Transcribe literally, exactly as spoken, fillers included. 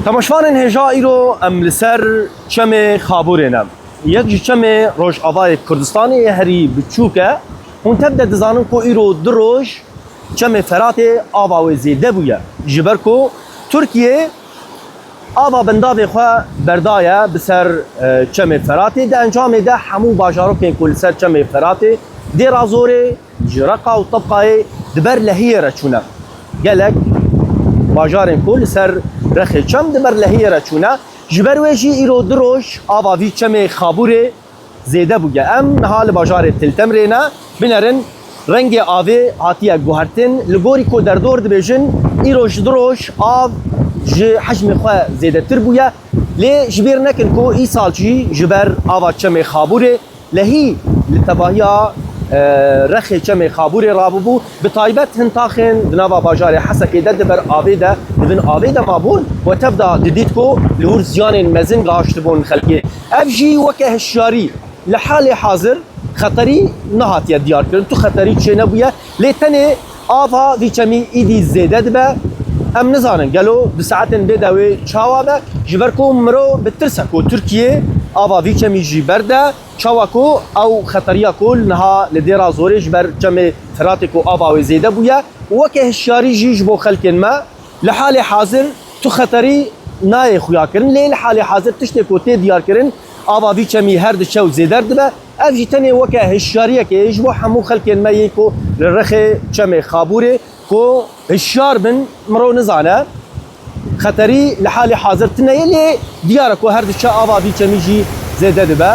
Temaşevanên hêja, îro em li ser çemê Xabûrê ne. Yek ji çemê Rojavayê Kurdistanê yê herî biçûk e. Hûn tev de dizanin ku îro du roj çemê Feratê ava wê zêde bûye. Ji ber ku Tirkiye ava bendavê xwe berdaye bi ser, e, çemê Feratê. Di encamê de hemû bajarokên ku li ser çemê Feratê, Dêra Zorê, ji Reqa û Tebqayê di ber Lehiyê re çûne. Gelek bajarên ku li ser rexê çem di ber Lehiyê re çûne. Ji ber wê jî îro du roj ava vî çemê Xabûrê zêde bûye. Em niha li bajarê Til Temrê ne. Binerin, rengê avê hatiye guhertin. Li gorî ku derdor dibêjin, îro ji du roj av ji hecmê xwe zêdetir bûye. Lê ji bîr nekin ku îsal jî ji ber ava çemê Xabûrê Lehî li tevahiya, e, rexê çemê Xabûrê rabûbû. Bi taybet hin taxên di nava bajarê Hesekê de di ber avê de, di bin avê de mabûn. We tev de didît ku li wir ziyanên mezin gihiştibûn xelkê. Ev jî weke hişyarî, li halê hazir xeterî nehatiye diyarkirin. Tu xeterî çênebûye. Lê tenê ava vî çemî îdî zêde dibe. Em nizanin gelo di saetên bê de wê çawa be. Ji ber ku mirov bi tirse ku Tirkiye ava vî çemî jî berde. Çawa ku ew xeteriya ku niha li Dêra Zorê ji ber çemê Firatê ku ava wê zêde bûye, weke hişyarî jî ji bo xelkên me, li halê hazir tu xeterî nayê xuyakirin, lê li halê hazir tiştê ku tê diyarkirin, ava vî çemî her diçe û zêder dibe. Ev jî tenê weke hişyariyekê ji bo hemû xelkên me yê ku li rexê çemê Xabûrê ku hişyar bin, mirov nizane. Xeterî li halê hazir tune ye, lê diyar e ku her diçe ava vî çemî jî zêde dibe.